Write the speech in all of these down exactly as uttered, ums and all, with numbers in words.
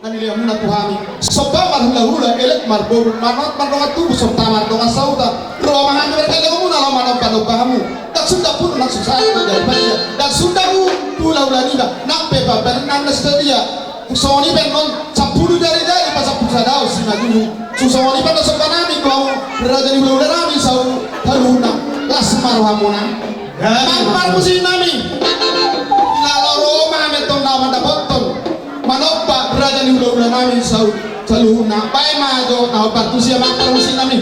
Na nilehonmuna tu hami, somba marhulahula, elek marboru, manat mardongan tubu, sonta mardongan sahuta. Ro ma hami berkali muna laho manombanomba hamu. Ndang sundang pun na susah jadi manusia. Ndang sundang hulahula niba. Nang pe pambahenan na sadia. Songon i pe annon sampulu jari-jari pasampulu sada on simanjujung. Songon i pe annon somba nami tu hamu raja ni hulahula nami saluhutna. Las ma rohamuna. Amang parmusik nami. Laho ro ma hami antong na mandapothon. Manomba raja ni hulahula nami saluhutna. Baen ma jo na hombar tusi amang parmusik nami.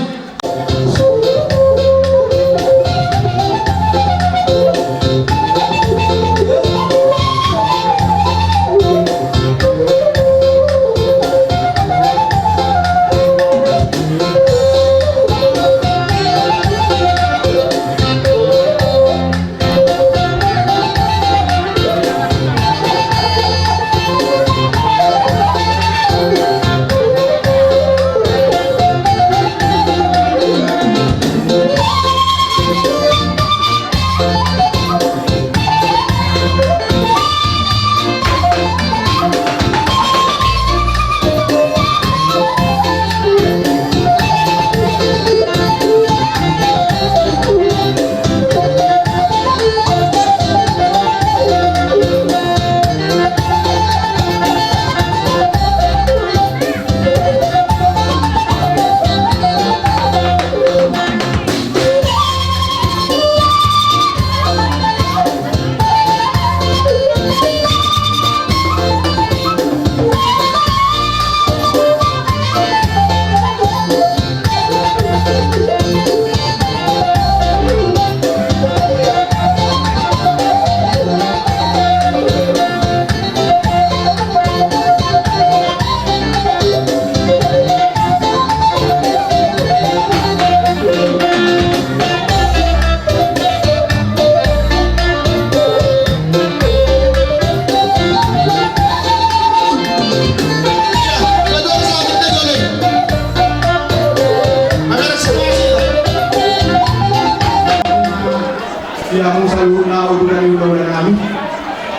Ia muna saluhutna uduran ni hulahula nami.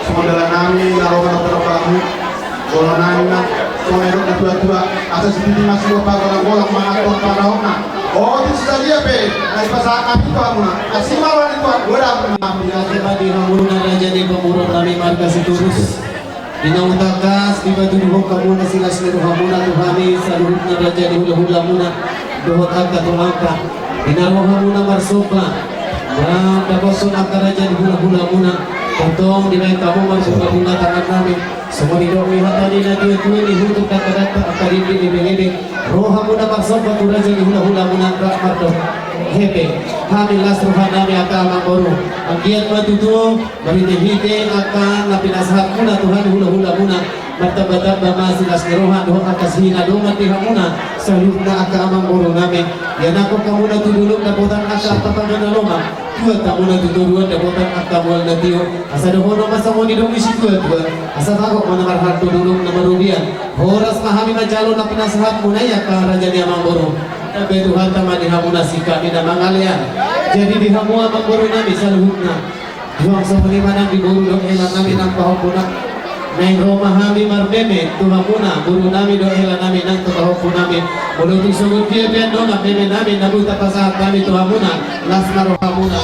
Songon dalan nami na ro manang tarbahu. Bola nami na songon na didok na tuatua, asa sititi masihuhon pagolanggolang manang panaona. Otik sadia pe na dipasahat nami tu hamuna, asi ma roha ni Tuhan godang. Nami na sepa di hamuna raja ni pamoruon nami marga Sitorus. Di na hutangkas dipatuduhon hamuna silas ni rohamuna tu hami saluhutna raja ni hulahulamuna dohot angka tulangta. Di na ro hamuna marsomba mandapothon angka raja ni hulahulamuna, tongtong dibaen hamu marbungabunga tangan nami. Songon nidok ni hata ni na tuatua, dihutuk dakdanak angka dinding ni bengedeng, ro hamuna marsomba tu raja ni hulahulamuna rap mardohot hepeng. Hami las roha nami angka amangboru, anggiat ma tutu marhitehite angka na pinasahatmuna tu hami hulahulamuna, martambatamba ma silas ni roha dohot angka sihinadoman di hamuna saluhutna angka amangboru nami. Ianakhon hamuna tu dolok dapotan angka arta pangan na lomak, tuat hamuna tu toruan dapotan angka mual na tio. Asa dohonon ma songon nidok ni situatua, asa tangkok ma na marhalto, dolok na marobean, horas ma hami manjalo na pinasahatmuna i angka raja ni amangboru. Tamba Tuhanta ma di hamuna singkat ni na mangalean. Jadi di hamu amangboru nami saluhutna, tuang songon i ma nang di boru dohot hela nami nang pahompu nami. Naeng ro ma hami marmeme tu hamuna boru nami dohot hela nami nang tu pahompu nami. Molo tung songon dia pe annon meme nami na boi tapasahat hami tu hamuna, las ma rohamuna.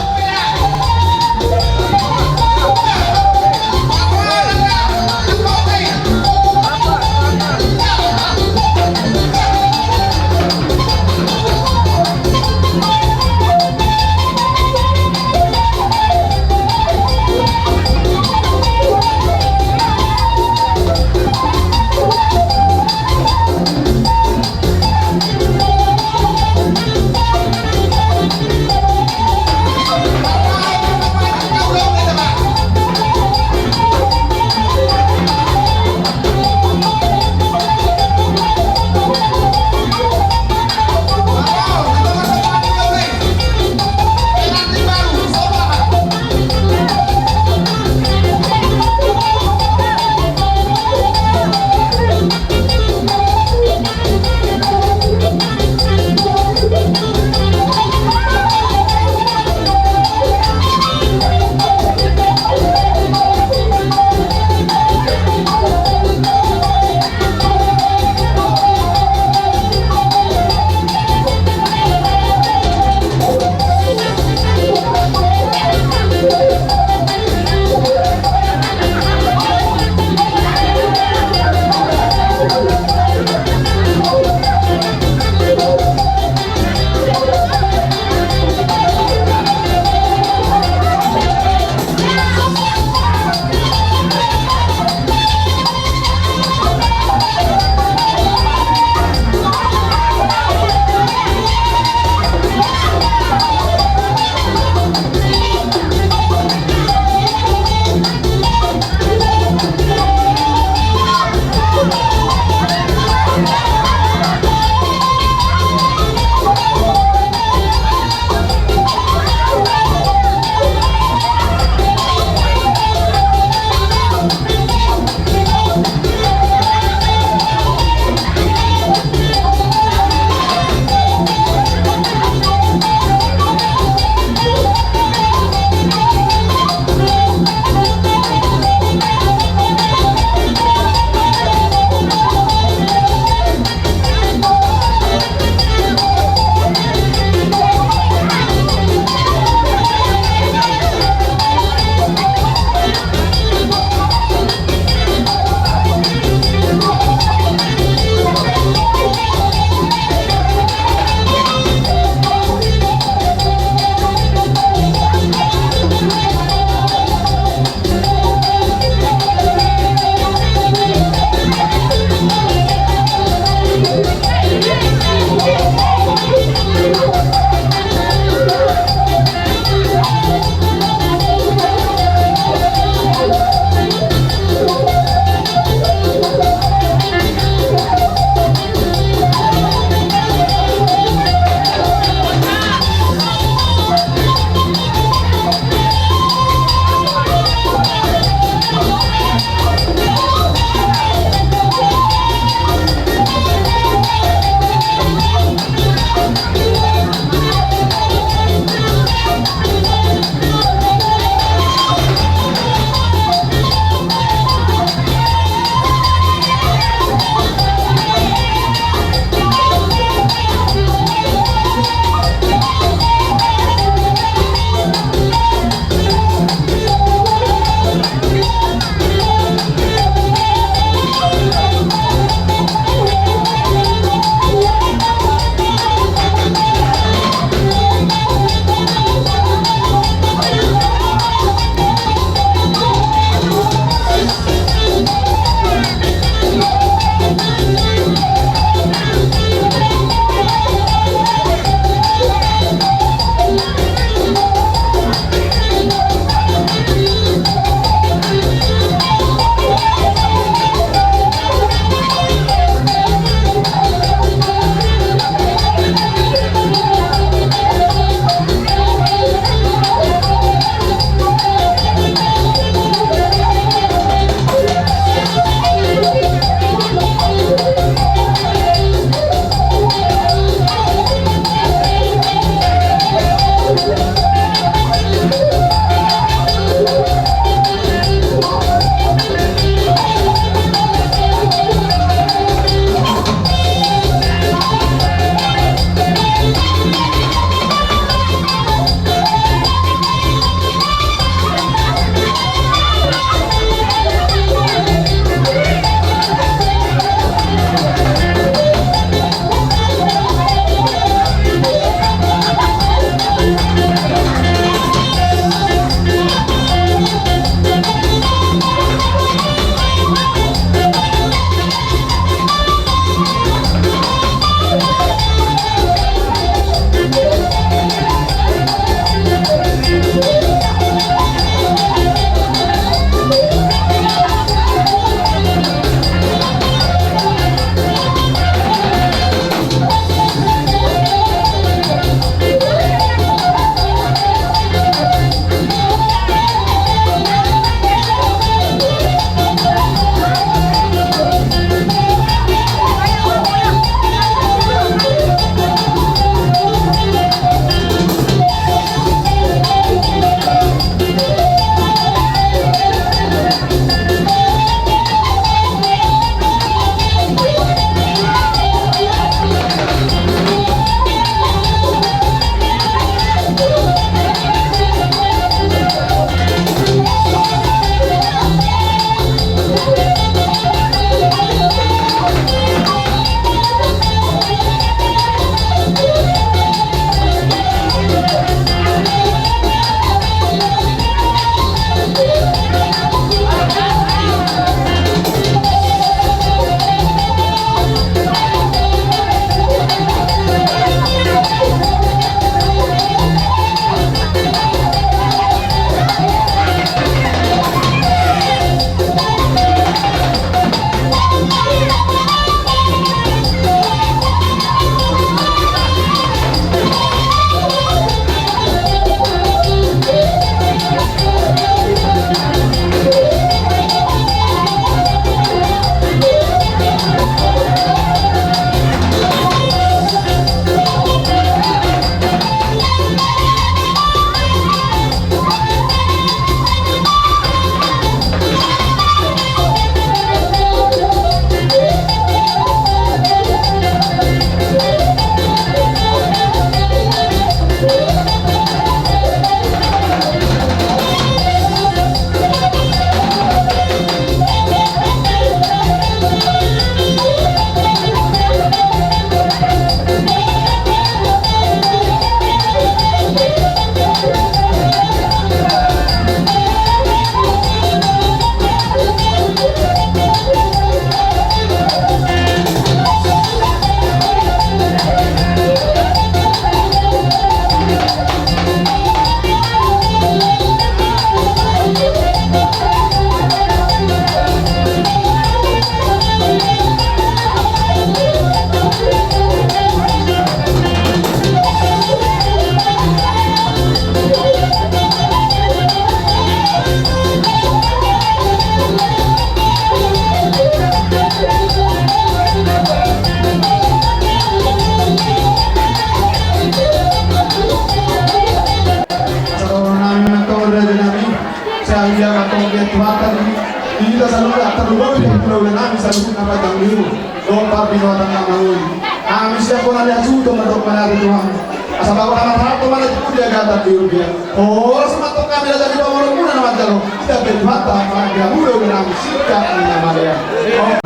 Ia mantong dia Tuhanta di hita saluhutna, terlebih di hulahula nami saluhutna Batam Biru. Dohot parbinoatan na mangoli. Nami siap bona dia suto mantong manari Tuhan. Asa bawa nama satu mana itu dia gata di dia. Oh, semantong kami raja di bawah muna nama jalo. Kita berbuat apa dia mulu dengan singkat nama dia.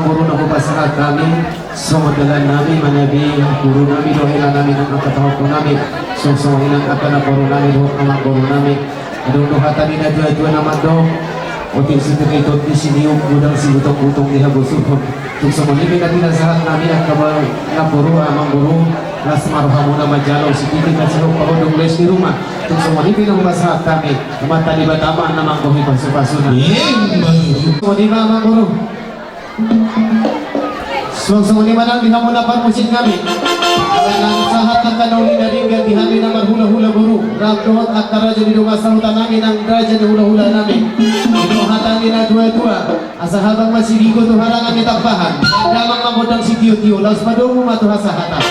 Guru na hupasahat hami, songon dalan nami manabi guru nami dohot hela nami nang angka pahompu nami, songon i nang angka namboru nami dohot amangboru nami. Adong do hata ni natuatua na mandok, otik sitir ni tondi siniuk, godang sibutongkutong di hagosuhon. Tung songon i pe na pinasahat nami angka namboru amangboru, las ma rohamuna manjalo sititik na sihompa hondung les di rumah. Tung songon i pe na hupasahat hami, Amanta Debata ma na manggohi pasupasuna. Songon i ma amangboru. Songon i ma nang di hamu na parmusik nami. Nang sahat angka na uli na denggan di hami na marhulahula boru, rap dohot angka raja ni dongan sahuta nami nang raja ni hulahula nami. I do hata ni natuatua. Asa habang ma sidigo tu harangan ni tampahan, damang ma gondang sitiotio, laos padomu ma tu hasahatan.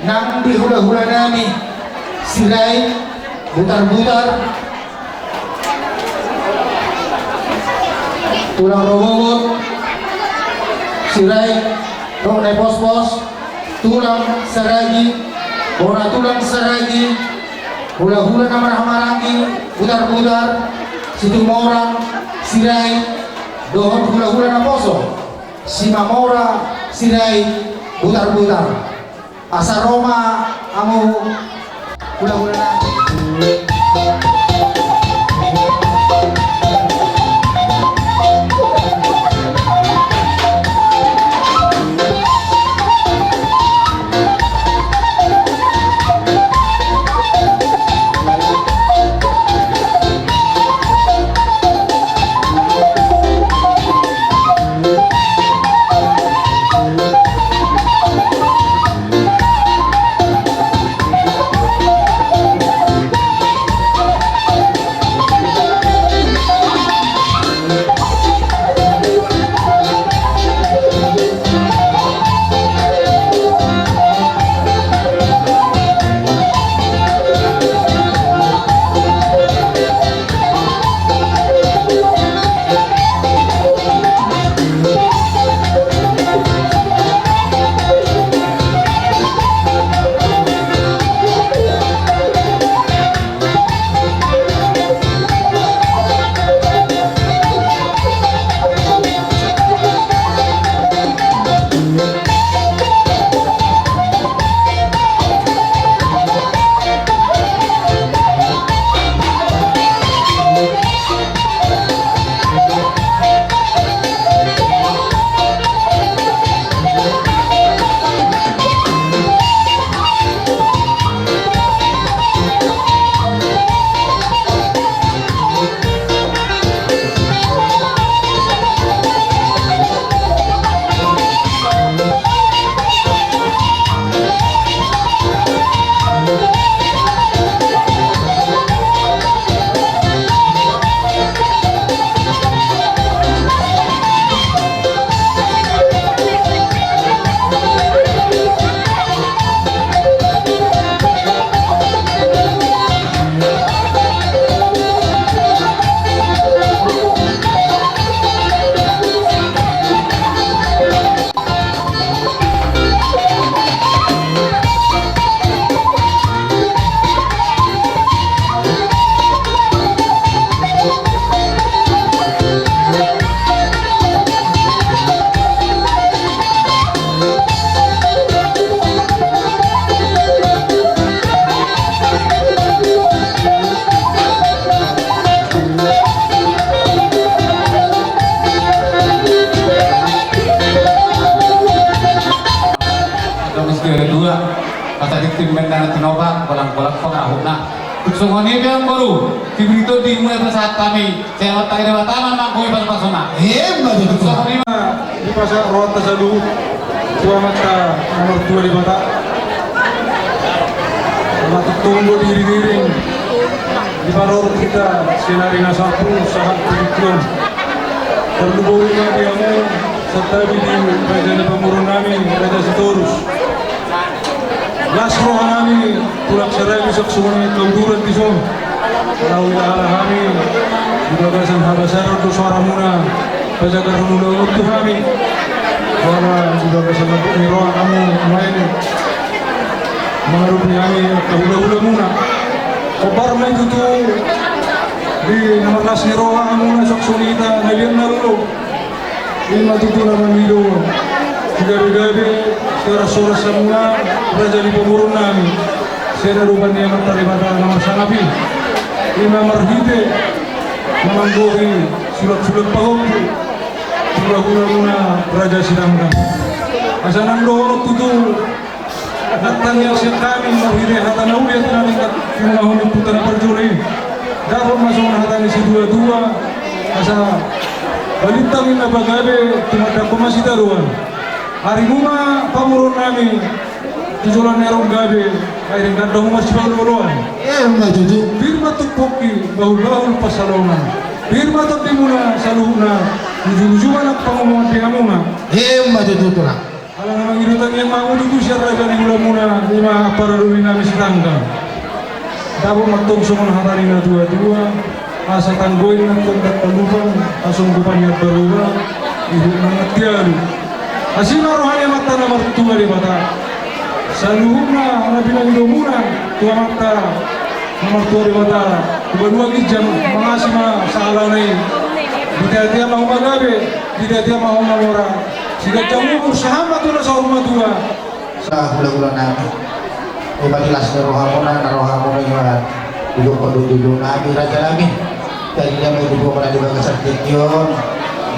Nang di hulahula nami, Sirait, Butarbutar, Tulang Rogogot, Sirait, dohot Nai Pospos, Tulang Saragi, bona Tulang Saragi, hulahula na marhahamaranggi, Butarbutar, Situmorang, Sirait, dohot hulahula naposo, Simamora, Sirait, Butarbutar. Asa ro ma hamu hulahula nami. Asa diktim mendana tinopa, bolang-bolang pangarahutna. Tung songon i pe amangboru, sibirito di muna pasahat hami, sai Amanta Debata ma na manggohi pasupasuna. Emma tutu. Tung songon i ma. Di masa rohanta saluhut, tu Amanta na martua Debata. Amanta tonggo diiring-iring, diparorot hita, sian ari na sampulu sahat tu tingki on. Tarlumobi ma di hamu santabi di raja ni pamoruon nami, Raja Sitorus. Las roha nami, tulang Sarabi, sahat songon i hauduran dison. Laho huida hami di bagasan habasaran do soara muna, pajagar muna on tu hami. Jala di bagasan lambok ni roha hamu nuaeng mangadopi hami angka hulahula muna. Hombar ma i tutu di na marlas ni roha hamuna, sahat songon i hita na liat na lolo. I ma tutu na mangido sigabegabe, sihoras-horas hamuna, raja ni pamoruon nami. Sian adopan ni Amanta Debata na marsangap i. I ma marhite na manggohi sulak-sulak pahompu hulahula muna Raja Sitanggang. Asa nang dohot tutu, nang tangiang sian hami marhite hata na uli, hata na uli, hata na uli, hata na uli, hata na uli. Dapot ma songon hata ni situa-tua, asa balintang ninna pagabe, tumandangkon ma sitadoan. Arimu ma pamoruon nami tu joloan ni ari on gabe, ai denggan do hamu marsipaolo-oloan. Emma tutu. Pir ma tong pongki, bahul-bahul pansalongan. Pir ma tondimuna saluhutna, luju-luju ma nang pangomoan di hamuna. Emma tutu, tulang. Ala na mangido tangiang ma hamu tutu sian raja ni hulamuna, i ma ampara doli nami Sitanggang. Dapot ma tong songon hata ni na tua-tua, asa tanggo i nang tong dangka lupang, hasonggopan ni ambaroba, ihut nang na tialu. Asi ma roha ni Amanta na martua Debata. Saluhutna na pinangidomuna tu Amanta na martua Debata, tu banua ginjang, mangasi ma sahalana i. Di tea-tea ma hamu gabe, di tea-tea ma hamu mora. Siganjang umur sahat ma tu na saur matua. Hulahula nami, i ma di las ni rohamuna, na rohamuna i ma didokkon do jolo nami, raja nami. Tadi dia ma i dibuat di bagasan tingki on.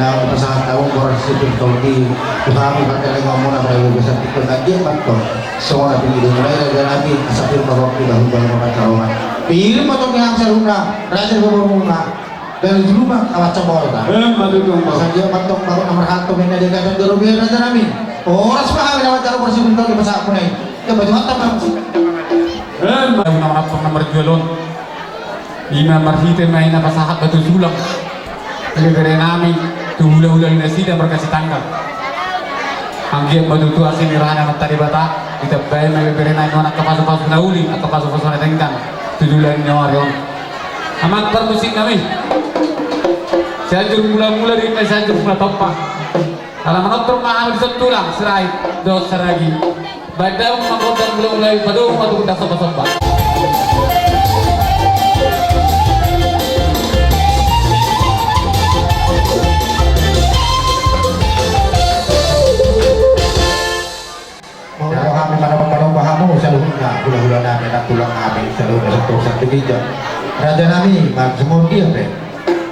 Na dipasahat hamu boras sipir tondi tu hami, pardalangonmuna ma di bagasan tingki on, na dia ma tong songon na pinangidomuna i, raja nami. Asa pir ma pongki, bahul-bahul ma pansalongan. Pir ma tong di hami saluhutna, raja ni pamoruonmuna. Dari dulu ma kawan sama orang. Emma tutu, Bang. Asa dia ma tong baru nomor satu main dia kata dia Robi, raja nami. Horas ma hami lawan taruh bersih bentuk di pasak punai. Dia baju hantam, Bang. Emma. Nomor satu, nomor dua lon. I ma marhite ma i na pasahat batu tulang. Ibebere nami tu hulahula ni nasida marga Sitanggang. Anggiat ma tutu asi ni roha ni Amanta Debata, ditambai ma ibebere nami on angka pasupasu na uli, angka pasupasu na denggan tu joloan ni ari on. Amang parmusik nami, Sianjur Mulamula do i ma, Sianjur Mulatompa. Ala manortor ma hami dison, tulang Sirait dohot Saragi. Baen damang ma gondang hulahula i, padomu ma tu gondang sombasomba. Molo hami manomba-nomba hamu saluhutna hulahula nami, nang tulang nami saluhutna, sahat tu ginjang. Raja nami, manang songon dia pe,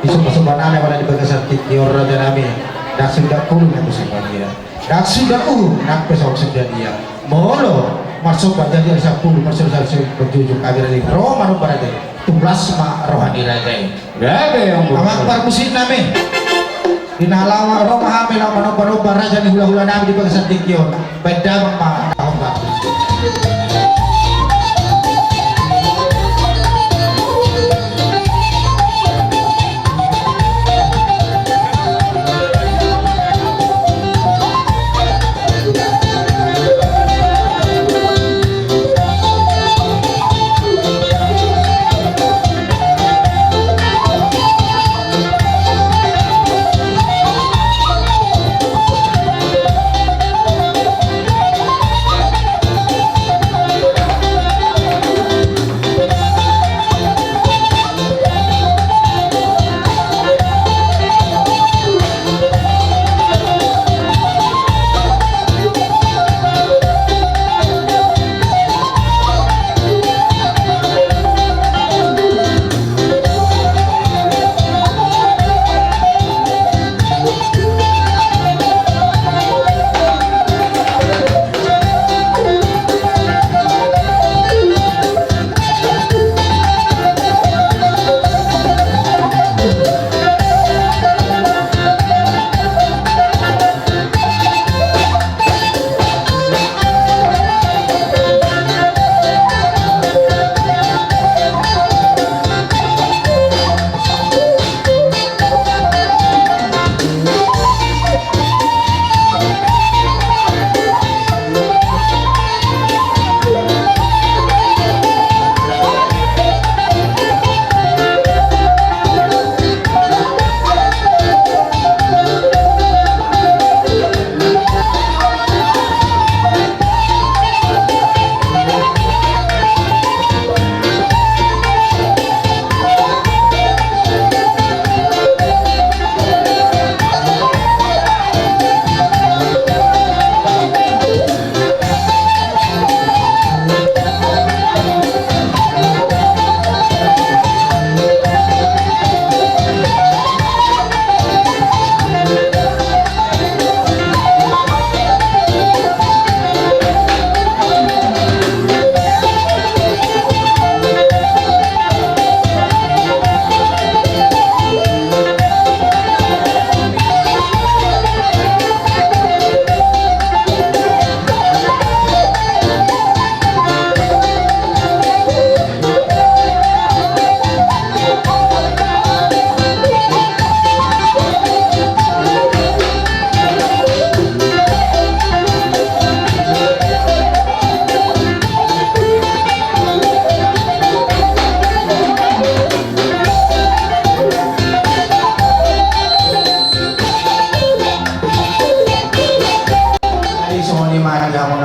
di sombasomba nami apala di bagasan tingki on, raja nami, ndang suda ulu nang pe songon dia. Ndang suda uhum nang pe songon dia. Molo marsomba jadi ari sampulu, marsomba jadi sampulu, parjujung hami raja i ro manomba raja i, tung las ma roha ni raja i. Gabe, Amang. Amang parmusik nami. Di na laho ro ma hami laho manomba-nomba raja ni hulahula nami di bagasan tingki on. Baen damang ma na hombar.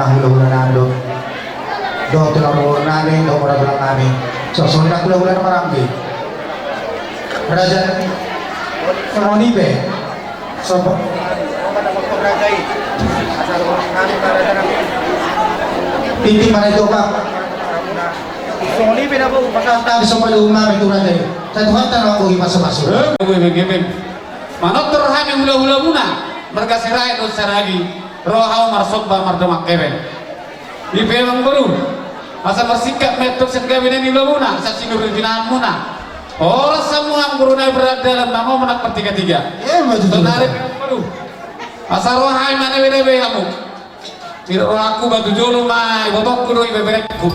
Hulahula nami do. Dohot hulahula nami, dohot hulahula nami. Songon i nang hulahula na maranggi. Raja, songon i pe. Sopo. Tintin ma na i do, Bang. Songon i pe na, Bang, pasahat hami sombahon nami tu raja i. Sai Tuhanta na manggohi pasupasu. Manortor hami hulahulamuna, marga Sirait dohot Saragi, ro hamu marsomba mardompak hepeng. I pe, Amangboru, asa marsingkat ma antong sian gabe na niulamuna, asa sinur ni pinahanmuna. Horas hamu, Amangboru, na berdalan mangomo nang martigatiga. Ima tutu. Saonari pe, Amangboru, asa ro hami manebetebe hamu. Di rohangku batu jolo ma ibotongku do ibeberengku.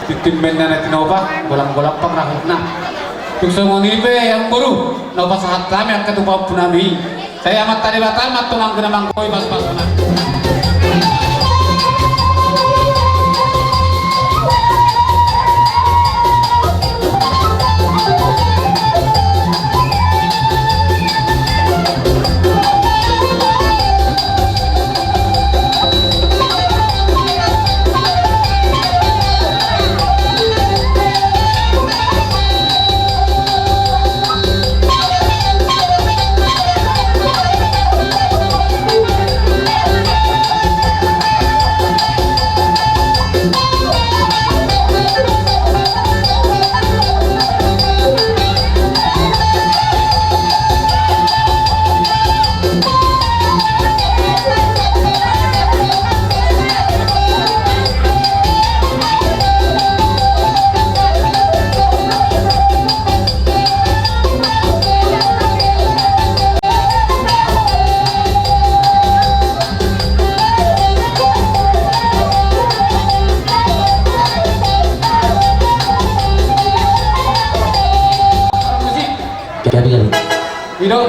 Tintin ma inna na tinopa, golang-golang pangarahutna. Tung songon i pe, Amangboru, na hupasahat hami angka tu pahompu nami. Sai Amanta Debata ma antong anggo na manggohi pasupasuna.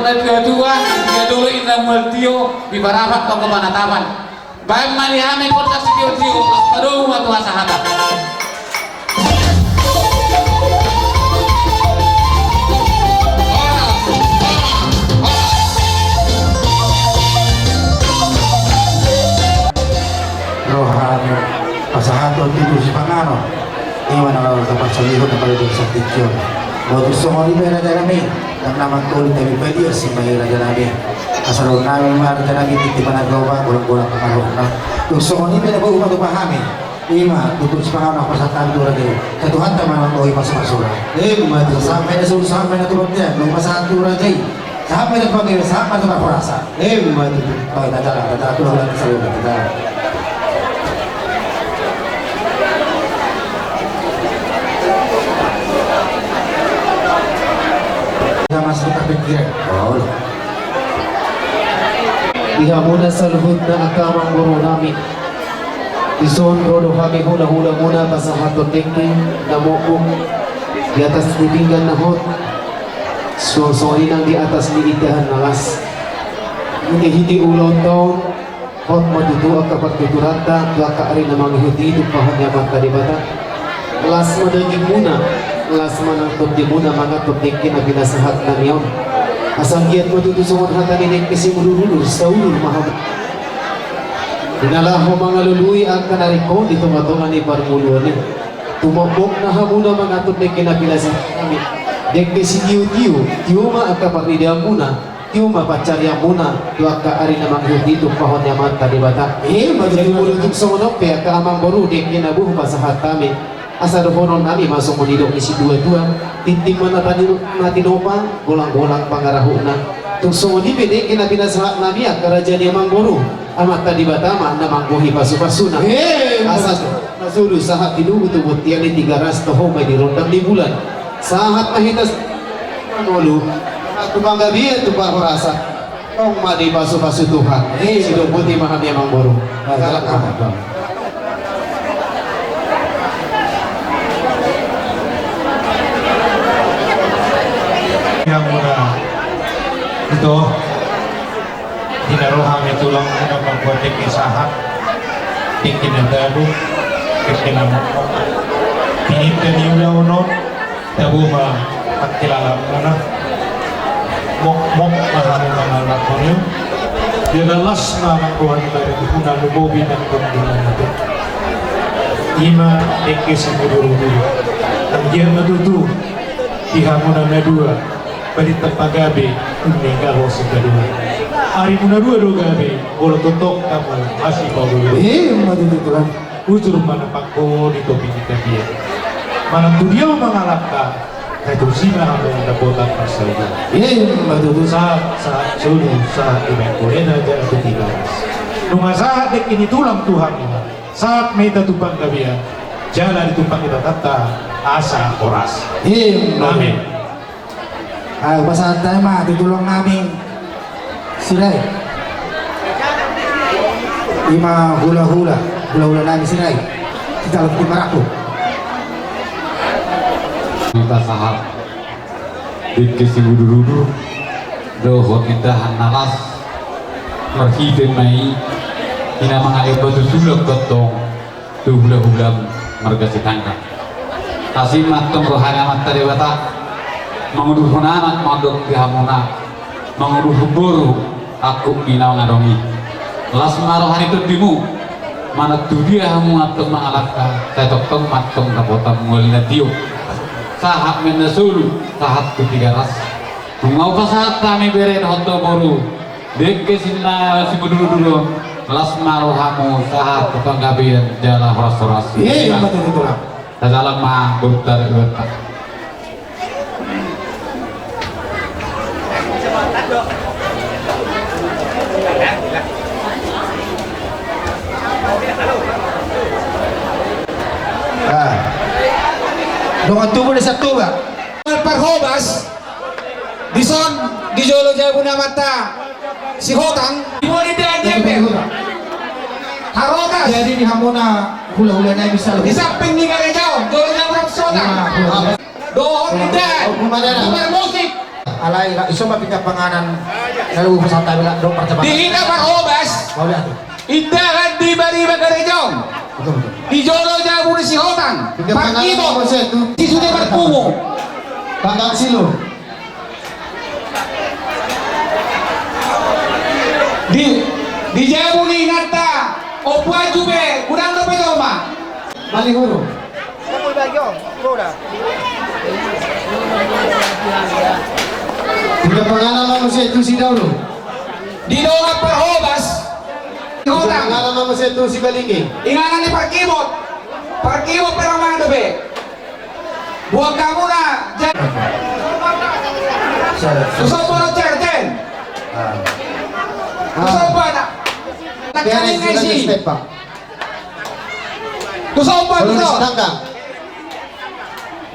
Tua-tua, dia dulu inna mual tio, di barabat toko panatapan. Baen ma di hami podcast tio-tio, padomu ma tu hasahatan. Roha ni pasahaton tutu sipanganon. Ima na laho taparsahit na palu di sahat tingki on. Boha tung songon i be raja nami, ndang na mangkoli tapi badia si ma i raja nami. Asa dohonon nami ma raja nami, tintin ma na gabe, golang-golang pangarahutna. Tung songon i be na boi ma tupa hami. Ima tutu sipanganon na pasahat hami tu raja i. Sai Tuhanta ma na manggohi pasu-pasuna. Ima tutu. Sahat ma i na solu, sahat ma i na tu bontean, nunga pasahat tu raja i. Sahat ma i na tu panggabean, sahat ma i na tu parhorasan. Ima tutu. Baik, tajalan, tajalan, tajalan, tajalan, tajalan. Kita masuk ke pikiran. Oh. Di hamuna saluhutna angka amangboru nami. Dison ro do hami hula-hulamuna pasahathon dengke na mokmok di atas ni pinggan na hot. Songon i nang di atas ni indahan na las. Hite-hite ulaonta on, hot ma tutu angka partuturanta tu angka ari na mangihut i tumpahon ni Amanta Debata. Las ma dagingmuna, las ma nang tondimuna mangan dengke na pinasahat nami on. Asa anggiat ma tutu songon hata ni dengke Simudur-udur, saulur ma hamu. Di na laho mangalului angka na ringkot di tonga-tonga ni parngoluon i. Tumokmok ma hamuna mangan dengke na pinasahat nami. Dengke sitio-tio, tio ma angka parnidaanmuna, tio ma pansarianmuna tu angka ari na mangihut i tumpahon ni Amanta Debata. Ima tutu. Jadi molo tung songon on pe angka amangboru, dengke na boi pasahat hami. Asa dohonon nami ma songon nidok ni situa-tua, tintin ma na tani-, na tinopa, golang-golang pangarahutna. Tung songon i pe dengke na pinasahat nami angka raja ni amangboru, Amanta Debata ma na manggohi pasu-pasuna. Ima tutu. Asa na solu sahat tinubu tu bontean ni Tigaras, toho ma i di rondang ni bulan. Sahat ma hita s-, mangolu tu panggabean, tu parhorasan. Tong ma dipasu-pasu Tuhan. Ima tutu. Sidok boti ma hami amangboru. Nah, galak, galak, galak. Ia muna ito. Di na ro hami tulang muna mambuat dengke sahat, dengke na tabo, dengke na mokmok. Di inda ni ulaon on, tabo ma pangkilalaanmuna. Mokmok ma hamu mangalangkon i. Jala las ma manggohi badanmuna, lumobi nang tondimuna pe. Ima dengke Simudur-udur. Anggiat ma tutu di hamuna na dua, balintang pagabe, unang gabe sitadoan. Arimuna dua do gabe, molo tongtong hamu masipaolooloan. Ima tutu, Tulang. Hujur ma na pangko di topi ni tapian. Manang tu dia mangalangka, sai tusi ma hamu dapotan parsaulian. Ima tutu. Sahat, sahat solu, sahat di Menpora, jala tu Tigaras. Nunga sahat dengke ni tulang tu hamu, sahat ma hita tu panggabean, jala ditumpaki Debata asa horas. Ima tutu. Amin. Ayo, pasahat hami ma tu tulang nami Sirait. Ima hula-hula, hula-hula nami Sirait. Sitalam di maraku. Hita sahat dengke Simudur-udur dohot indahan na las. Marhite ma i, i na mangalehon batu sulap gantong tu hula-hula marga Sitanggang. Asi ma antong roha ni Amanta Debata, mangudurhon anak ma antong di hamuna, mangudurhon boru, angkup ni na mangadong i. Las ma roha ni tondimu, manang tu dia hamu antong mangalangka, sai tongtong ma antong dapotan mual na tio. Sahat ma na solu, sahat tu Tigaras. Nunga hupasahat hami bere dohot boru, dengke si na Simudur-udur on, las ma rohamu sahat tu panggabean jala horas-horas. Ima tutu, Tulang. Tajalang ma boru ta dohot boru ta. Ah. Dongan tubu desa Toba. Parhobas. Dison, di jolo jabu ni amanta Sihotang. Di bodi dan D P. Harotas. Jadi di hamuna hula-hula nai bisa. Di samping ni gereja on, jolo jabu ni amanta Sihotang. Ima, hula-hula. Dohot di dan. Oh, pemandangan. Tukang musik. Alai, la, ison ma pinggan panganan. Lalu pesan tabi la, dong percepat. Di hita Parhobas. Mau lihat tuh. Indahan di bariba gareja on. Betul, betul. Di jolo jabu ni Sihotang. Pinggan panganan. Parkito. Mose tuh. Di sude parpungu. Tanggal silu. Di, di jabu ni inanta, Ompu Aju be, godang dope jolma. Malihurum. Pinggan panganan ma muse tu si Daulu. Di dongan Parhobas. Pinggan panganan ma muse tu si Balingi. Inganan ni parkibot. Parkibot pe ra mangan dope. Buat kamu na, Jen. Tuson ma, Jen, Jen. Ah. Tuson ma na. Nak kami ngisi. Tuson ma, tuson.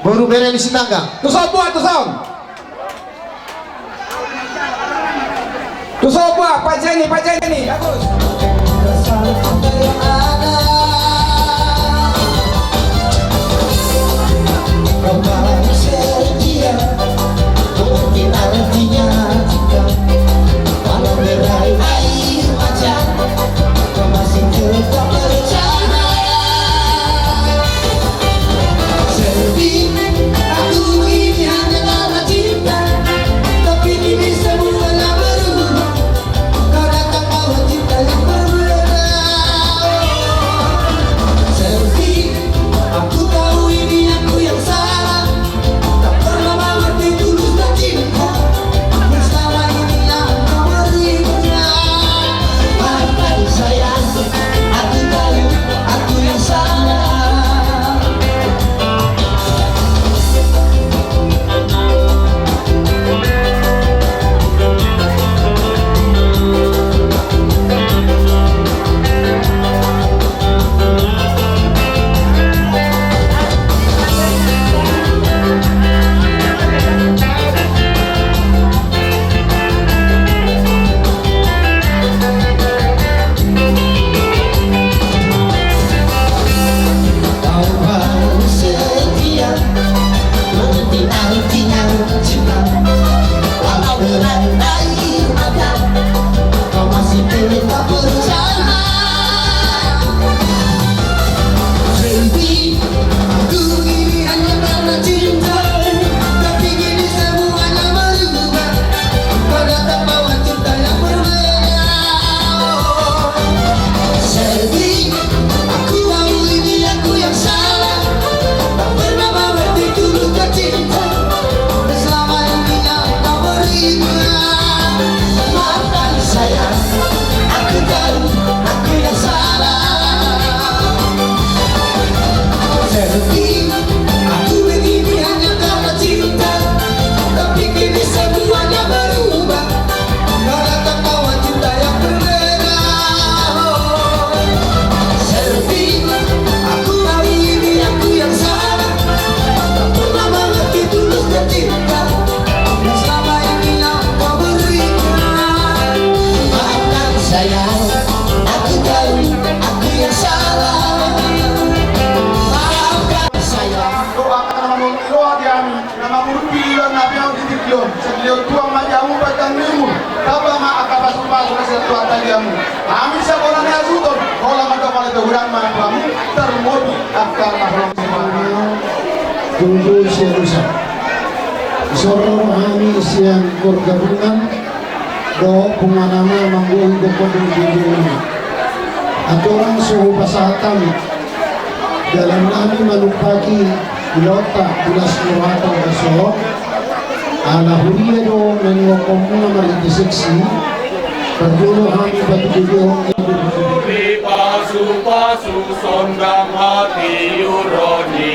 Boru bere ni Sitanggang. Tuson ma, tuson. Tuson ma, Pak Jeni, Pak Jeni, bagus. Doa angka na mangolu ni roha di hami na mangurung pilihon na peon di tingki on. Sandiri on tuang ma di hamu pantang ni uhum. Tamba ma angka pasupasu na sian Tuhanta di hamu. Hami sian bona ni hasuhuton, holan mandok haleluya ma tu hamu, tarlumobi angka na holong ni Tuhan. Tutu sian usa. Dison ro hami sian keluarga Bungan dohot punguan ama manggohi gokhon di hami. Aturang so hupasahat hami. Dalan nami manumpahi ulaonta di las ni rohanta on. Ala huria do na niuakhonmuna marhite seksi, parjolo hami patutubehon. Pasupasu sondang hatiuron i.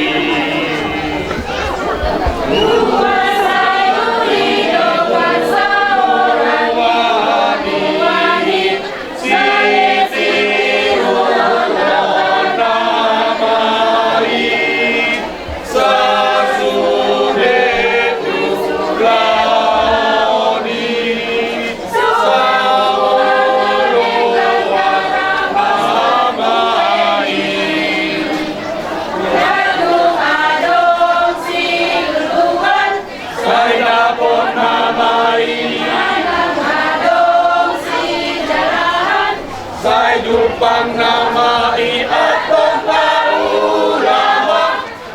Sai jumpang nama i antong taula ma,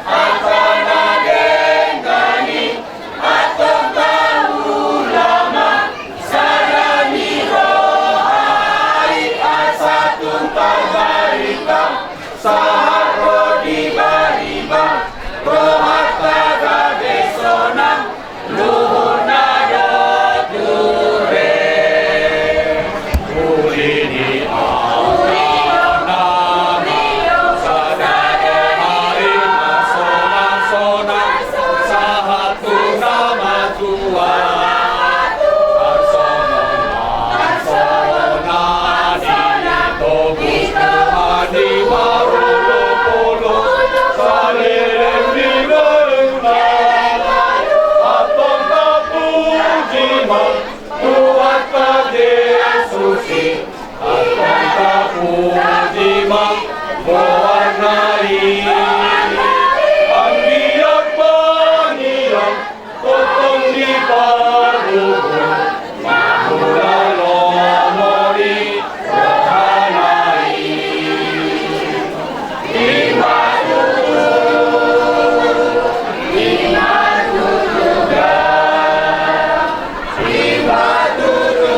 antong na denggan i antong taula ma, sada ni roha i asa tung tarbarita, sahat ro di bariba, rohanta gabe sonang, luhutna do ture. Uli ni ahu na masa sada roha i na sonang-sonang, sahat tu na matua. Tarsongon ma sonang i ditobus Tuhan i marolopolop, saleleng ni ngoluna. Antong tapuji ma Tuhanta Jesus i, antong tapuji ma goarna i. Anggiat ma nian tongtong dipargogoi, mangula lomo ni rohana i. I ma tutu, i ma tutu da, i ma tutu,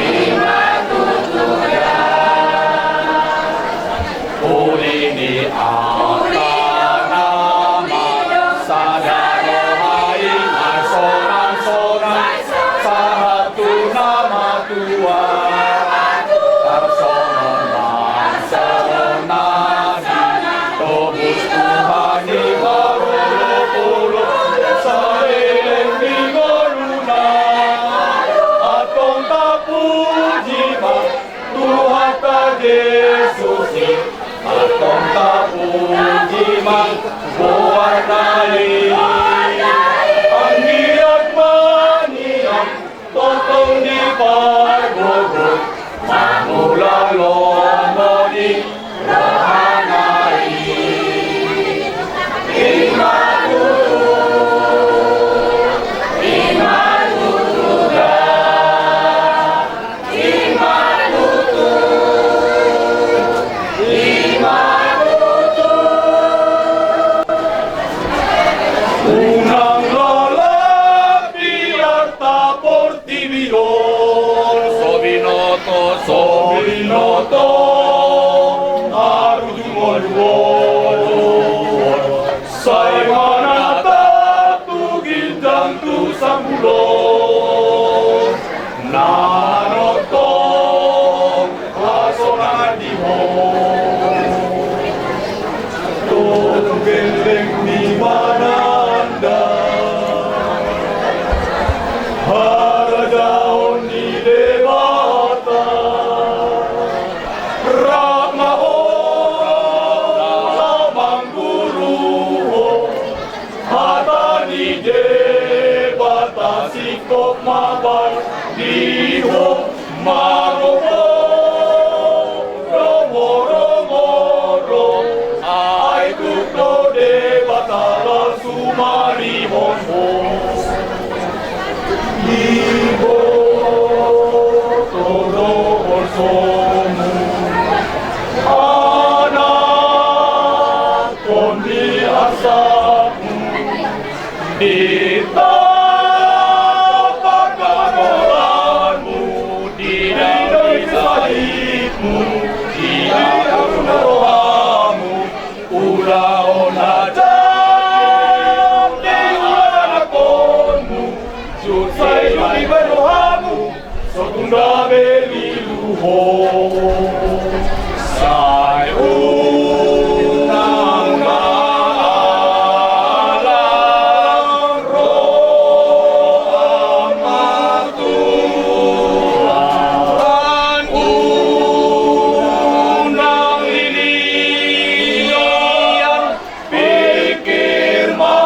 i ma tutu da. Uli ni angka na masa sada roha i na sonang-sonang, sahat tu na matua. Tarsongon ma sonang i ditobus Tuhan i marolopolop, saleleng ni ngoluna. Antong tapuji ma Tuhanta Jesus i, antong tapuji ma goarna i. Anggiat ma nian tongtong dipargogoi, mangula lomo ni rohana i. I ma tutu, i ma tutu da. Unang lalap di arta portibi on. So binoto, so binoto, aruju ngolu on. Sai manatap tu ginjang tu sambulo. Na nonton hasonangan di ho. Togu gelleng ni mananda. Harajaon ni Debata. Rap ma ho laho mangguru ho. Hata ni Debata singkop ma bal di ho maromo. Romo, romo, romo. Ai tuk do Debata laho sumarihon ho. Iboto do holsomu. Anakkon ni arsamu. Di tapak hagoranmu, di dalan ni sahitmu, di dalan ni rohamu, ulaon na jat di ulaon anakkon, jut sai jut di baen rohamu. So tung gabe lilu ho. Sai unang ma alang roha ma Tuhan, unang lilian pikir ma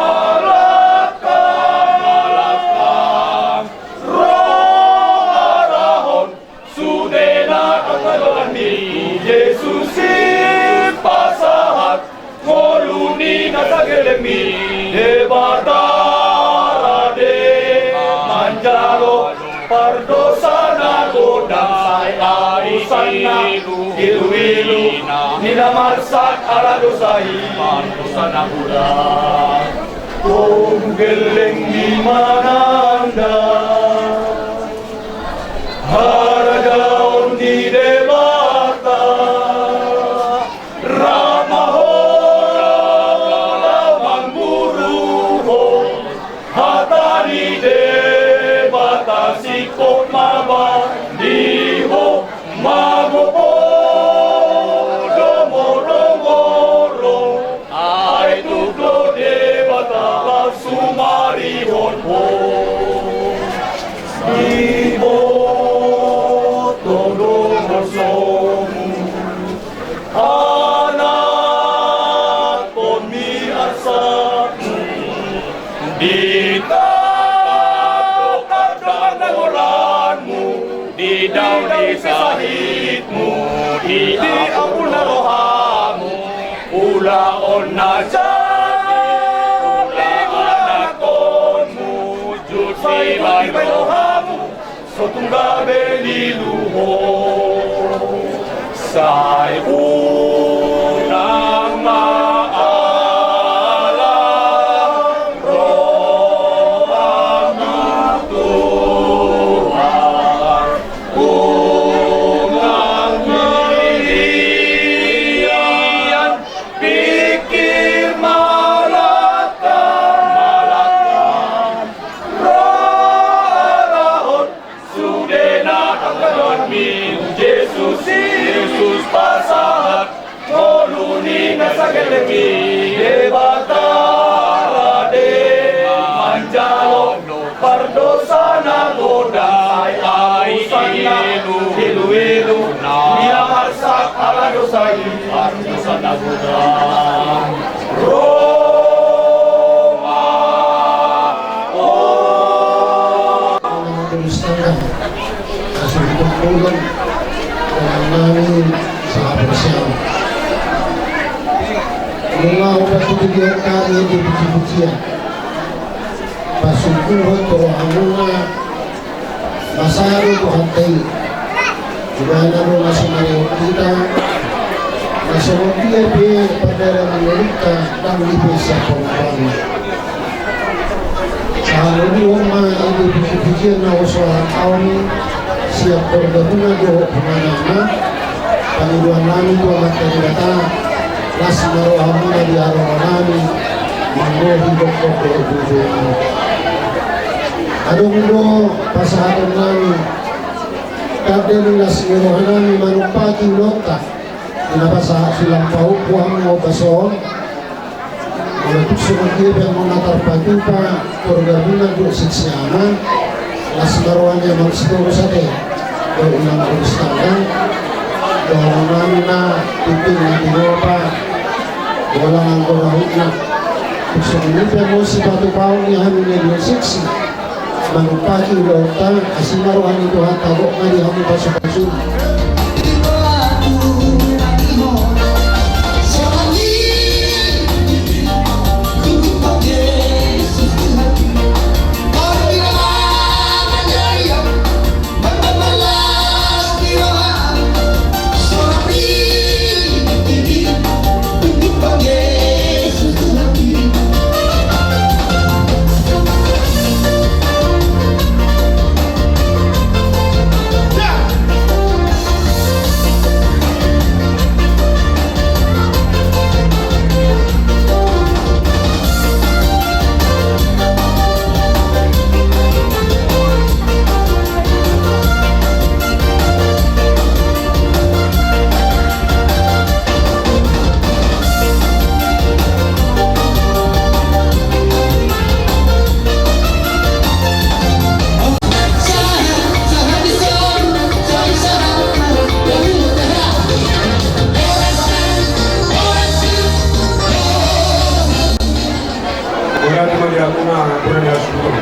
langkam, ma langkam. Ro arahon sude na angka dolan ni Jesus i pasahat ngolu ni na sageleng ni Debata rade manjalo pardosa na godang. Sai Ai hosanna, iluilu ni na marsak ala dosa i. Hosanna, hosanna. Togu gelleng di mananda harajaon ni Debata. Ra ma ho laho mangguruhon hata ni Debata, singkop ma bani ho, magopo do moro-moro, ai tuk do Debata laho sumarihon ho. Diboto do hosomu, anakkon ni arsakmu, ditangkap do hanggoranmu, didaun pe sahitmu, diapul na rohamu, ulaon na jadi, ulaon anakkonmu, jut dibahen rohamu. So tung gabe lilu ho, sai unang ma alam roham tu Tuhan, unang ma lian pingkir malangkan, malangkan roha, roha on. Sude na hangoluanmi tu Jesus i, Jesus pasahat ngolu ni na sagellengmi. Debata rade manjalo pardosa na godang, ai hosanna, iluilu ni na marsak ala dosa i, pardosa na godang. Ro ma ho. Tulis tangan. Kasih dipukul. Tangan nami sahabat siapa? Nunga obat itu dia kami di puji-pujian. Pasungguhan tu rohamuna. Masa do Tuhanta i. Ibana do na sumarihon hita. Na songon dia pe pardalanan ni ngolunta, ndang dipe siap porgabuna. Sahat on ma i di puji-pujian na husohot au i, siap porgabuna dohot punguan na. Pangidoan nami tu Amanta Debata, las ma rohamuna di haroro nami, manggohi dokdok dohot bubu nami. Adong do pasahaton nami, tanda ni las ni roha nami manumpahi ulaonta, di na pasahat silang pahompu hamu ombas on. Molo tung songon dia pe hamu na tarpatupa porgabuna dohot siksi ama, las ma roha ni amang sitoru sate, dohot inang Augustana, dohot nami na tintin na tinopa, bolang anggo rahutna. Tung songon dia pe hamu sipatupaon ni hami na dua siksi. Manumpahi ulaonta, asi ma roha ni Tuhanta, gok ma di hamu pasupasu. Ora di mana aku na, ora di asumur.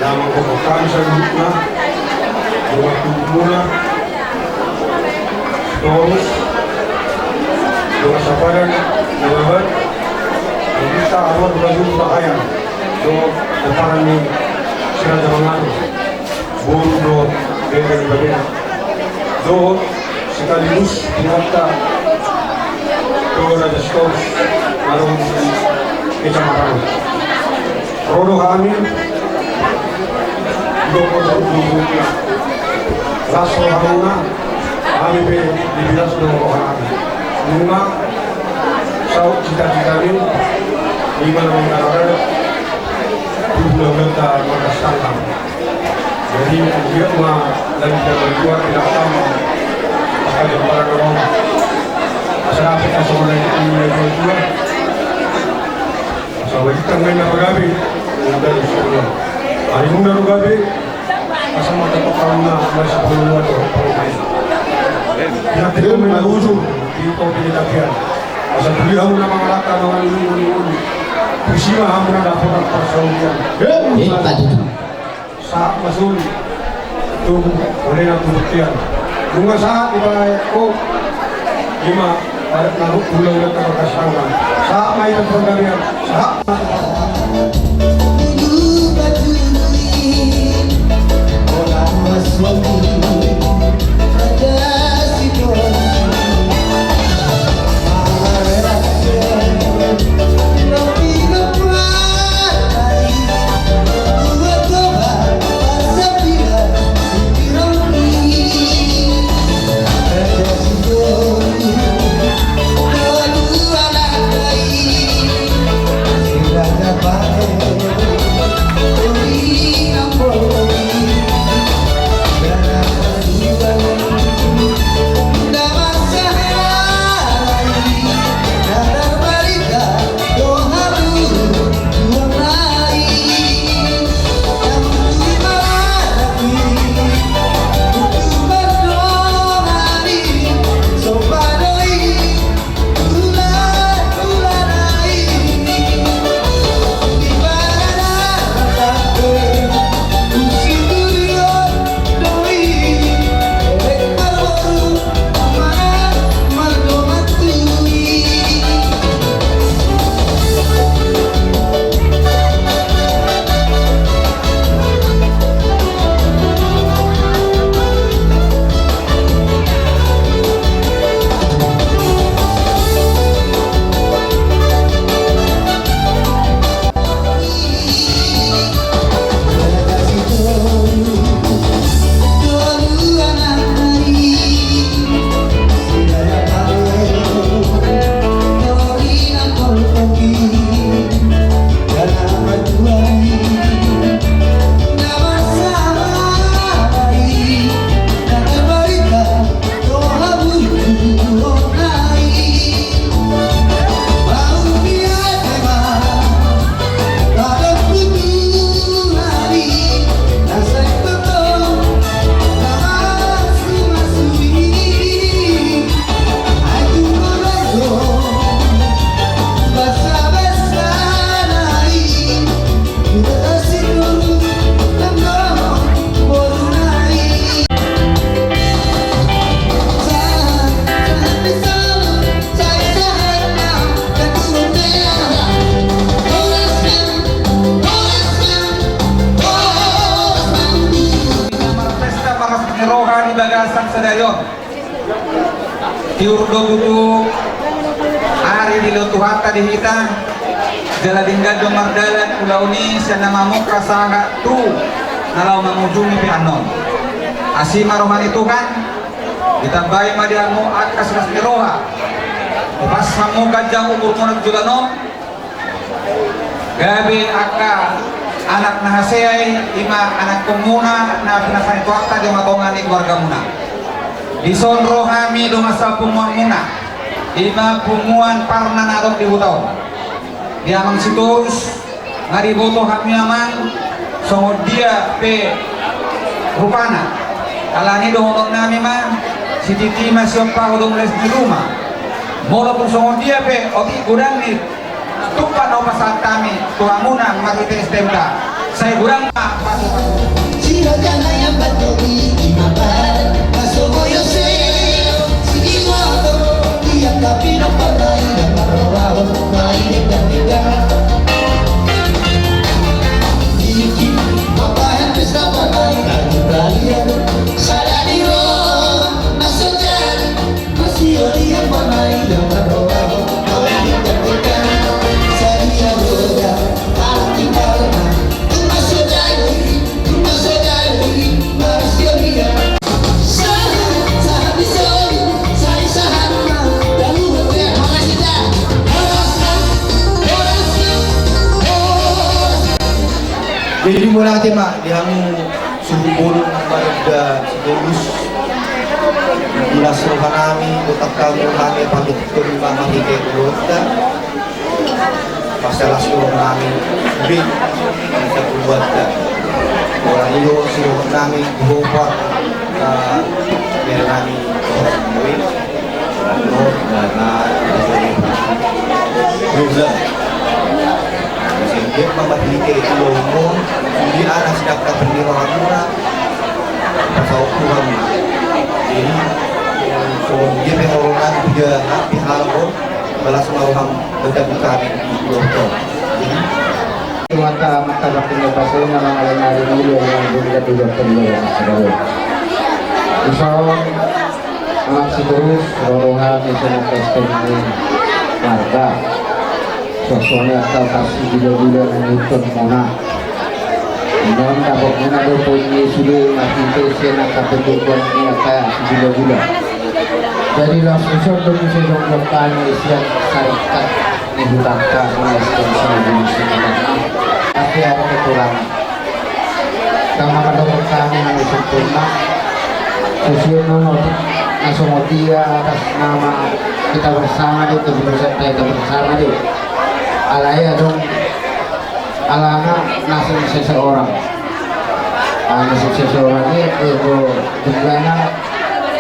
Yang mengkokokkan selanjutnya, buat tubuhnya, terus, buat sabaran, nalabat, bisa awal berajut pakaian, do, deparan ni, sila jangan lalu, buru do, beda di bagian. Dohot sekaligus buat tu Raja Sitorus, adong di Kecamatan. Ro do hami, dohot las rohamuna, hami pe dibilas do rohanami. Nunga saut cita-citami, ima na mangkaradada tu hulahulanta Marga Sitanggang. Jadi, dia ma lagi dalam dua tidak sama. Maka dia para dorong. Asal apa, asal mulai ini lagi dua. Asal lagi kan main apa gabe? Udah di sekolah. Hari muda lu gabe. Asal mata kepala masih perlu ada. Tidak, tidak main ujung di kopi di tapian. Asal beli aku nama rata nama ini ini ini. Bisi ma hamu na dapat persaulian. Hebat itu. Sahat ma solu. Tubu, oleh na tubu tian. Nunga sahat di balai ko. Ima, padat na hulahulanta Marga Sitanggang. Sahat ma i tu pardalanan. Sahat ma. Marpesta marlas ni roha di bagasan sadari on. Tiur do buku ari dilehon Tuhanta di hita, jala denggan do mardalan ulaon i sian na mamungka sahat tu na laho mangujungi pe annon. Asi ma roha ni Tuhan, ditambai ma di hamu angka silas ni roha. Upas hamu ganjang umurmuna tu joloan on. Gabe angka anak na hasea i, ima anakkonmuna na pinasahat Tuhanta di tongatonga ni keluargamuna. Dison ro hami dongan sapunguanmuna, ima punguan Parna na adong di huta on. Di amang Sitorus, nga diboto hami amang, songon dia pe rupana. Alani dohononnami ma, sititi ma siompa, godang les di ruma. Molo tung songon dia pe otik godang ni tumpak na hupasahat hami tu hamuna marhite S T M-ta, sai godang ma pasu-pasu. Jadi mauliate ma di hamu suhut bolon marga Sitorus. Di las roha nami, dohot tangkas roha nami, pandok tu hamu ma marhite ulaonta. Marsilas roha nami, be, bisa keluarga. Ulaon i do siroha nami, di hopa, eh, bere nami, Oi. Ulaon, na, na, na, Ulaon. Sehingga ma marhite ulaonmuna, di anak sidangka perniro hamuna, pasaut Tuhan. Jadi, so, dia pe holongan dia, hati halak, balas maruham, bergabung kami di Pulau Jawa. Jadi, Tumata mata bakti na pasena mangaleng ari mulia yang bunda di dokter lo yang sadaro. Ison, Anak Sitorus, roha ni sana Kristen ni marga. Sosone atau kasih bila-bila menonton mona. Non dapot mona do poin ni sude marhite sian angka pendukung ni angka sibila-bila. Jadi laos ison do muse jongjong kami sian sarikat ni hutanta na S T C di musim ini. Tapi ada kekurangan. Karena menurut kami hanya sempurna. Sesuai menurut nasional dia atas nama kita bersama di keputusan kita bersama di. Alai adong alana nasib seseorang. Ah, nasib seseorang ini, eh, go, jumlahnya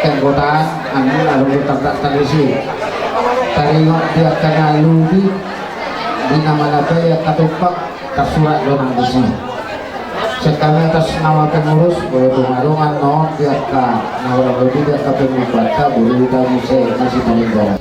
keanggotaan, anu, lalu bertambah tradisi. Taringot dia kena ludi, di nama labai ya katupak, tersurat donang di sini. Sekami atas nama pengurus, boleh dongan-dongan, no, dia ka, nah, orang lebih dia ka pengurus, boleh kita bisa, masih paling gak.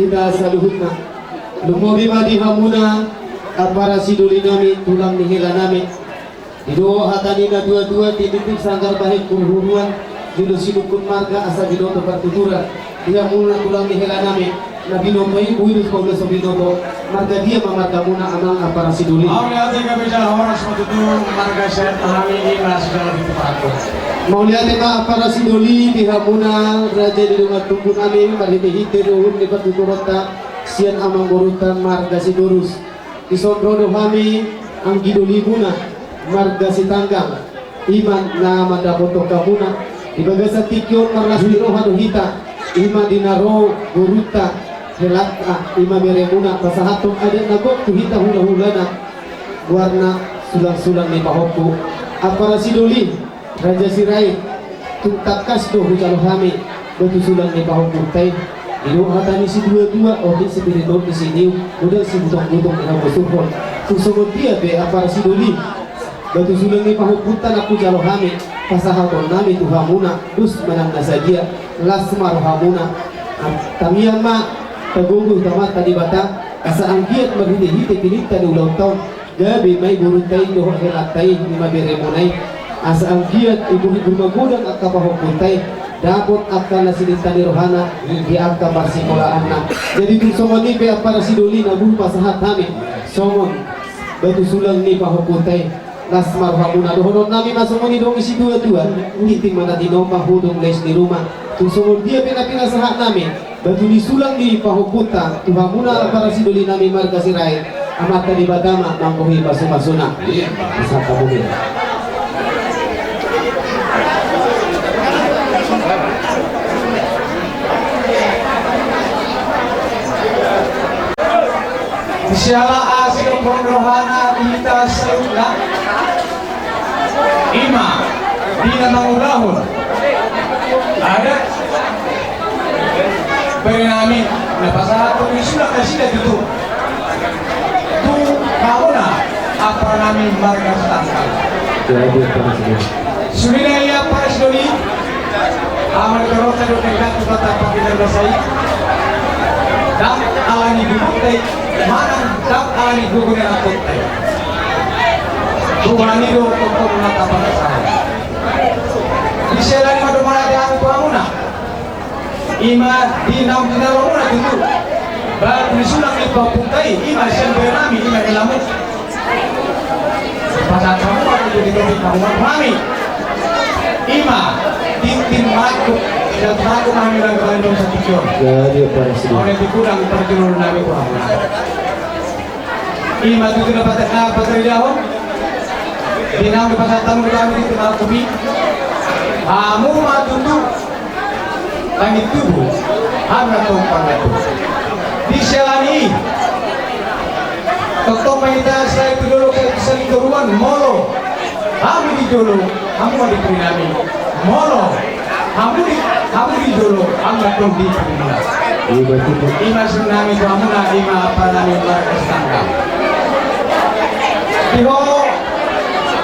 Saluhutna. Lumobi ma di hamuna, ampara sidoli nami, tulang ni hela nami. Didok hata ni na tua-tua, tinitip sanggar bahen huru-huruan, jolo sinungkun marga asa binoto partuturan. Di hamuna tulang ni hela nami, na binoto i boi do paula so binoto, marga dia ma margamuna amang ampara sidoli. Mauliate gabe jala horas ma tutu, marga sian hami i ma sijalo di tuparanku. Mauliate ma ampara sidoli di hamuna raja ni dongan tubu nami, marhite-hite do uhur ni partuturonta sian amangborunta marga Sitorus. Dison ro do hami anggi dolimuna marga Sitanggang, i ma na mandapothon hamuna. Di bagasan tingki on marlas ni roha do hita, i ma di na ro borunta helanta, i ma beremuna, pasahathon adat na gok tu hita hula-hulana, goarna sulang-sulang ni pahompu. Ampara sidoli, Raja Sirait, tung tangkas do hujalo hami batu sulang ni pahompunta i. Didok hata ni situa-tua, otik sipiriton di siniu, godang sibutong-butong di habosurhon. Tung songon dia pe ampara sidoli, batu sulang ni pahompunta na hujalo hami, pasahaton nami tu hamuna, dos manang na sadia, las ma rohamuna. Tamiang ma, tagogo tu Amanta Debata, asa anggiat marhite-hite pininta ni ulaonta on, gabe ma i borunta i dohot helanta i, i ma beremuna i. Asa anggiat ibur-ibur magodang angka pahompunta i, dapot angka na sininta ni rohana di angka parsikolaanna. Jadi tung songon i pe ampara sidoli na boi pasahat hami songon batu sulang ni pahompunta i. Las ma rohamuna, dohonon nami ma songon i dong situa-tua. Tintin ma na tinompa, hudong lais ni ruma. Tung songon dia pe na pinasahat nami, batu ni sulang ni pahompunta tu hamuna ampara sidoli nami marga Sirait, Amanta Debata ma manggohi pasu-pasuna. Pasahat hamu. Siala asi dohot rohana di hita saluhutna. I ma di na mangulahon adat bere nami na pasahathon ni sulang nasida tutu tu hamuna ampara nami marga Sitanggang. Sude na i ampara sidoli. Amal torota do dekat tu kota pakinan basai. Dang alani duduk tai. Manang dang alani duduk ni anak kota. Tuhan i do tongkol na tapakasai. Di siala ni ma do manade anak tu hamuna. I ma di naung di na rohamuna tutu. Batu ni sulang ni pahompunta i, i ma sian bere nami, i ma di lamu. Pasahat hamu ma tutu di topik hamu ma hami. I ma tintin mangkuk, dan mangkuk hami ulang kembali dong satikon. Jadi ampara sidoli. Oleh di kudang parjolo nami kurang. I ma tutu na patar na patar idahon. Di naung di pasahat hamu di kami di tengah kopi. Hamu ma tutu. Langit tubu, hami na tong pangatu. Di siala ni i. Tongtong ma hita sai tu dolok sai tu saling toruan molo. Hami di jolo, hamu ma di pudi nami. Molo. Hamu di, hamu di jolo, hamu na tong di pudi nami. Iya, betul, Bu. I ma sun nami tu hamuna, i ma ampara nami marga Sitanggang. Di ho,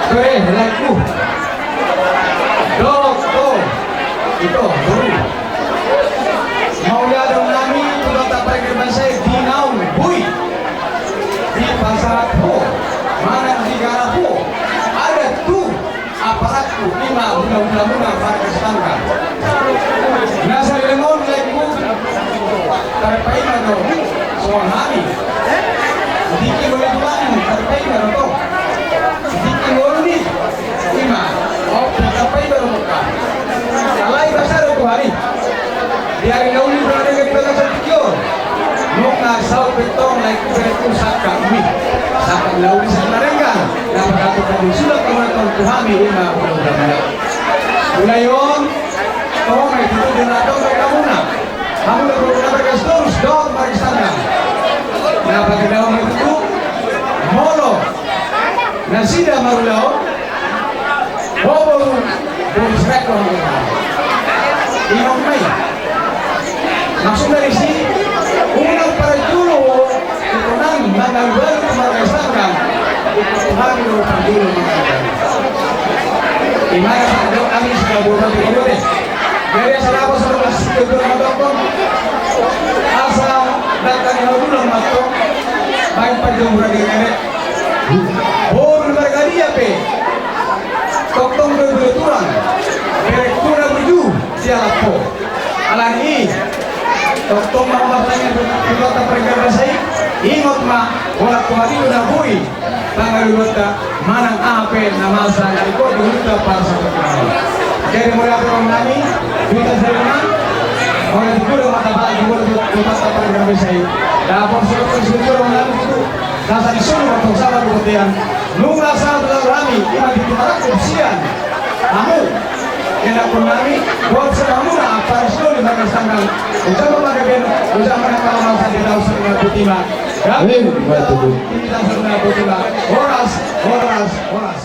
bere, laengku. Dohot ho. Ito, boru. Mauliate ma nami tu Debata pargirban sai di naung boi dipasahat ho manang digarap ho adat tu aparathu i ma hula-hulamuna marga Sitanggang. Na saleleng on laengku tarpaima do songon hami. Diki moli tulang tarpaima do tong. Diki moli i ma. Oke, tarpaima do mungka. Alai basa do tu hami. Di ari na uli do na denggan di bagasan tingki on. Nunga saut pe tong laengku, berengku, sangkapmi. Sangkap na uli sangkap na denggan. Na pasahathon ni sulang hamuna tong tu hami i ma hula-hulamuna. Mulai on. Toho ma i tutu di na tong baen hamuna. Hamu na boru na bagas torus dohot marga Sitanggang. Na pati daon ma i tutu. Molo nasida marulaon. Ho boru, boru Sirait do hamu. Ingot ma i. Maksudna disi, unang parjolo ho, ingkon nang mangalualu tu marga Sitanggang, ingkon tu hami do parjolo mangalualu. I ma na sangkap hami sangkap boru na boru. Jadi asa dapot sangkap sangkap boru na boru. Asa Tangkas ni hau dulang ma tong, baen panjomburan di rere. Boru ni marga dia pe, tongtong do i bule tulang, berengkuna burju sialap ho. Alani i, tongtong ma martangiang tu Tuhanta Pardenggan Basa i, ingot ma, holan tu ari na boi pangalualuanta manang aha pe na masa na ingkon di hita parsahat. Jadi mauliate ma nami, hita saluhutna, mauliate ma, mauliate ma tu Tuhanta Pardenggan Basa i. Dapot surat surat ma nami tu, na sasali solu ma tong sama tu bontean. Nunga sahat tu hami, ima di tumarangkup sian hamu. Inangkon nami, buat sian hamu na, paris doli margas tanggang. Ujang ma gabe, ujang ma na kalau mau saja tahu sering na putima. Gabe, ujang ma putima. Horas, horas, horas.